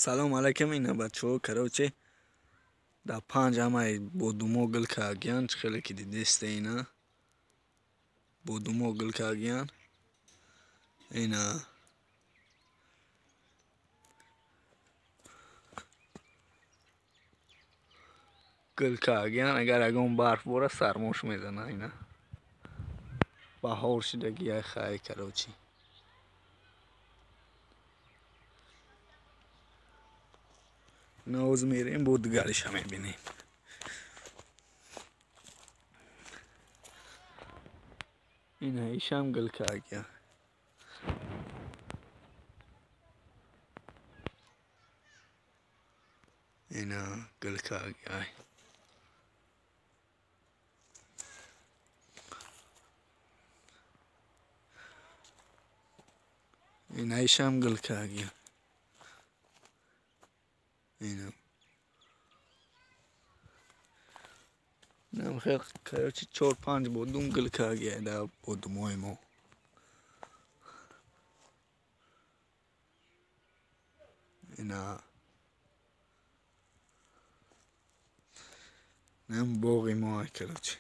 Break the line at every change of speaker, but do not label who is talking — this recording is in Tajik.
Салом алайкум, ина бачаҳо, короче, дар панҷ ҳамаи бодумо гул кардагиян, чӣ хеле ки дидесте, ина бодумо гул кардагиян. Ина гул кардагиян, агар ягон барф бора, сармош мезана. Ина баҳор шудагия, хай, короче. Ноз мерем, бо дигариша мебинем. Ина ишам гул кардагия. Ина гул кардагия. Ина ишам гул кардагия. Ина нам хел, короче, чор панҷ бодум гул кардагия дар бодумои мо. Ина нам боғи мо, короче.